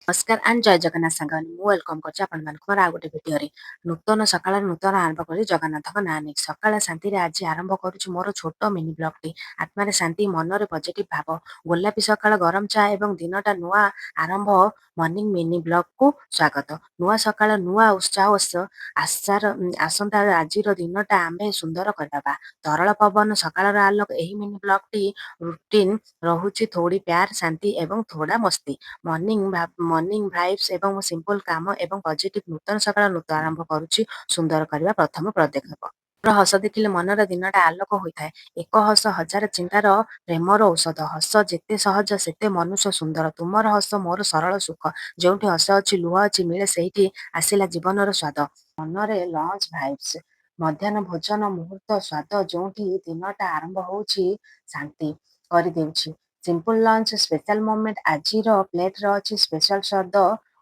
ନମସ୍କାର ଆଣ୍ଡ ଜୟ ଜଗନ୍ନାଥ ସାଙ୍ଗମାନେ। ମୁଁ welcome କରୁଛି ଆପଣମାନଙ୍କୁ ମୋର ଆଉ ଗୋଟେ ଭିଡ଼ିଓରେ। ନୂତନ ସକାଳର ନୂତନ ଆରମ୍ଭ କରି ଜଗନ୍ନାଥଙ୍କ ନାଁ ନେଇ ସକାଳ ଶାନ୍ତିରେ ଆଜି ଆରମ୍ଭ କରୁଛି ମୋର ଛୋଟ ମିନି ବ୍ଲଗଟି। ଆତ୍ମାରେ ଶାନ୍ତି, ମନରେ ପଜିଟିଭ ଭାବ, ଗୋଲାପୀ ସକାଳ, ଗରମ ଚା ଏବଂ ଦିନଟା ନୂଆ ଆରମ୍ଭ। ମର୍ଣ୍ଣିଂ ମିନି ବ୍ଲଗକୁ ସ୍ୱାଗତ। ନୂଆ ସକାଳ, ନୂଆ ଉତ୍ସାହ, ଆଶାର ଆସନ୍ତା ଆଜିର ଦିନଟା ଆମେ ସୁନ୍ଦର କରିଦେବା। ତରଳ ପବନ, ସକାଳର ଆଲୋକ। ଏହି ମିନି ବ୍ଲଗଟି ରୁଟିନ୍ ରହୁଛି ଥୋଡ଼ି ପ୍ୟାର, ଶାନ୍ତି ଏବଂ ଥୋଡ଼ା ମସ୍ତି। ମର୍ଣ୍ଣିଂ ଭାଇବ୍ସ ଏବଂ ସିମ୍ପଲ କାମ ଏବଂ ପଜିଟିଭ। ନୂତନ ସକାଳ, ନୂତନ ଆରମ୍ଭ କରୁଛି, ସୁନ୍ଦର କରିବା ପ୍ରଥମ ପଦକ୍ଷେପ। ହସ ଦେଖିଲେ ମନର ଦିନଟା ଆଲୋକ ହୋଇଥାଏ। ଏକ ହସ ହଜାର ଚିନ୍ତାର ପ୍ରେମର ଔଷଧ। ହସ ଯେତେ ସହଜ, ସେତେ ମନୁଷ୍ୟ ସୁନ୍ଦର। ତୁମର ହସ ମୋର ସରଳ ସୁଖ। ଯେଉଁଠି ହସ ଅଛି, ଲୁହ ଅଛି, ମିଳେ ସେଇଠି ଆସିଲା ଜୀବନର ସ୍ୱାଦ। ମନରେ ଲଞ୍ଚ ଭାଇବ୍ସ, ମଧ୍ୟାହ୍ନ ଭୋଜନ ମୁହୂର୍ତ୍ତ ସ୍ୱାଦ, ଯେଉଁଠି ଦିନଟା ଆରମ୍ଭ ହେଉଛି, ଶାନ୍ତି କରିଦେଉଛି। Simple lunch, special moment. ଆଜିର ପ୍ଲେଟରେ ଅଛି ସ୍ପେଶାଲ ସ୍ୱାଦ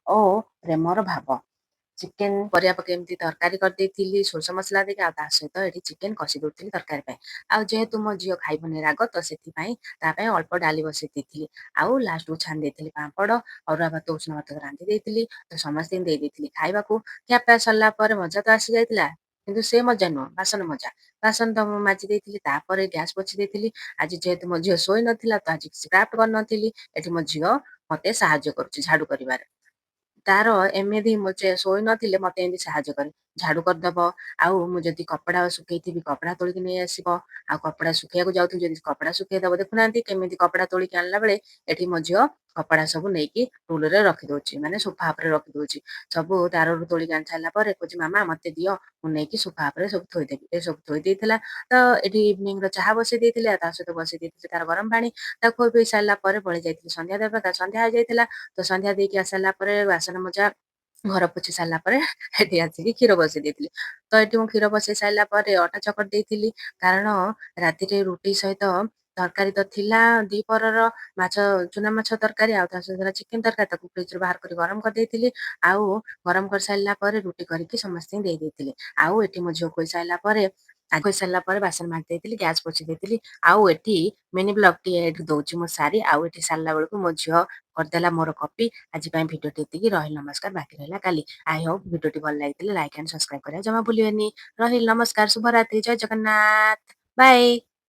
ଓ ପ୍ରେମର ଭାବ। ଚିକେନ ପରିବା ପକେଇ ଏମିତି ତରକାରୀ କରିଦେଇଥିଲି ସୋରିଷ ମସଲା ଦେଇକି, ଆଉ ତା ସହିତ ଏଠି ଚିକେନ କଷି ଦଉଥିଲି ତରକାରୀ ପାଇଁ। ଆଉ ଯେହେତୁ ମୋ ଝିଅ ଖାଇବନି ରାଗ, ତ ସେଥିପାଇଁ ତା ପାଇଁ ଅଳ୍ପ ଡାଲି ବସେଇ ଦେଇଥିଲି। ଆଉ ଲାଷ୍ଟକୁ ଛାଣି ଦେଇଥିଲି ପାମ୍ପଡ଼, ଅରୁଆ ଭାତ, ଉଷୁନା ଭାତ ରାନ୍ଧି ଦେଇଥିଲି, ତ ସମସ୍ତଙ୍କୁ ଦେଇ ଦେଇଥିଲି ଖାଇବାକୁ। ଖିଆପିଆ ସରିଲା ପରେ ମଜା ତ ଆସିଯାଇଥିଲା, କିନ୍ତୁ ସେ ମଜା ନୁହଁ, ବାସନ ମଜା। ବାସନ ତ ମୁଁ ମାଜି ଦେଇଥିଲି, ତାପରେ ଗ୍ୟାସ୍ ପୋଛି ଦେଇଥିଲି। ଆଜି ଯେହେତୁ ମୋ ଝିଅ ଶୋଇ ନଥିଲା, ତ ଆଜି କିଛି କ୍ରାଫ୍ଟ କରିନଥିଲି। ଏଠି ମୋ ଝିଅ ମତେ ସାହାଯ୍ୟ କରୁଛି ଝାଡୁ କରିବାରେ। ତାର ଏମିତି ଶୋଇ ନଥିଲେ ମତେ ଏମିତି ସାହାଯ୍ୟ କରେ, ଝାଡୁ କରିଦବ। ଆଉ ମୁଁ ଯଦି କପଡା ଶୁଖେଇଥିବି, କପଡା ତୋଳିକି ନେଇ ଆସିବ। ଆଉ କପଡା ଶୁଖେଇବାକୁ ଯାଉଥିବି ଯଦି, କପଡା ଶୁଖେଇଦବ। ଦେଖୁନାହାନ୍ତି କେମିତି କପଡା ତୋଳିକି ଆଣିଲା ବେଳେ ଏଠି ମୋ ଝିଅ କପଡା ସବୁ ନେଇକି ଟୁଲରେ ରଖିଦଉଛି, ମାନେ ସୋଫା ଉପରେ ରଖିଦଉଛି ସବୁ। ତାରରୁ ତୋଳିକି ଆଣି ସାରିଲା ପରେ କହୁଛି, "ମାମା, ମତେ ଦିଅ, ମୁଁ ନେଇକି ସୋଫା ଉପରେ ସବୁ ଥୋଇଦେବି।" ଏ ସବୁ ଥୋଇ ଦେଇଥିଲା। ତ ଏଠି ଇଭିନିଂ ର ଚାହା ବସେଇ ଦେଇଥିଲି, ଆଉ ତା ସହିତ ବସେଇ ଦେଇଥିଲି ତାର ଗରମ ପାଣି। ତାକୁ ଖୋଇ ପିଇ ସାରିଲା ପରେ ପଳେଇ ଯାଇଥିଲି ସନ୍ଧ୍ୟା ଦେବା। ସନ୍ଧ୍ୟା ହେଇଯାଇଥିଲା। ତ ସନ୍ଧ୍ୟା ଦେଇକି ଆସିସାରିଲା ପରେ, ବାସନ ମଜା, ଘର ପୋଛି ସାରିଲା ପରେ ଏଠି ଆସିକି କ୍ଷୀର ବସେଇ ଦେଇଥିଲି। ତ ଏଠି ମୁଁ କ୍ଷୀର ବସେଇ ସାରିଲା ପରେ ଅଟା ଚକଟି ଦେଇଥିଲି, କାରଣ ରାତିରେ ରୁଟି ସହିତ ତରକାରୀ ତ ଥିଲା, ଦ୍ୱିପହରର ମାଛ, ଚୁନା ମାଛ ତରକାରୀ, ଆଉ ତା ସହିତ ଚିକେନ ତରକାରୀ। ତାକୁ ଫ୍ରିଜରୁ ବାହାର କରି ଗରମ କରିଦେଇଥିଲି। ଆଉ ଗରମ କରିସାରିଲା ପରେ ରୁଟି କରିକି ସମସ୍ତଙ୍କୁ ଦେଇ ଦେଇଥିଲି। ଆଉ ଏଠି ମୋ ଝିଅ ଖୋଇ ସାରିଲା ପରେ ବାସନ ମାଜି ଦେଇଥିଲି, ଗ୍ୟାସ ପୋଛି ଦେଇଥିଲି। ଆଉ ଏଠି ମିନି ବ୍ଲଗଟି ଏଠି ଦଉଛି ମୁଁ ସାରି। ଆଉ ଏଠି ସାରିଲା ବେଳକୁ ମୋ ଝିଅ କରିଦେଲା ମୋର କପି। ଆଜି ପାଇଁ ଭିଡିଓଟି ଏତିକି ରହିଲ, ନମସ୍କାର। ବାକି ରହିଲା କାଲି। I Hope ଭିଡିଓଟି ଭଲ ଲାଗିଥିଲେ ଲାଇକ୍ ଆଣ୍ଡ ସବସ୍କ୍ରାଇବ କରିବା ଜମା ଭୁଲିବେନି। ରହିଲି, ନମସ୍କାର, ଶୁଭରାତ୍ରି, ଜୟ ଜଗନ୍ନାଥ, ବାଏ।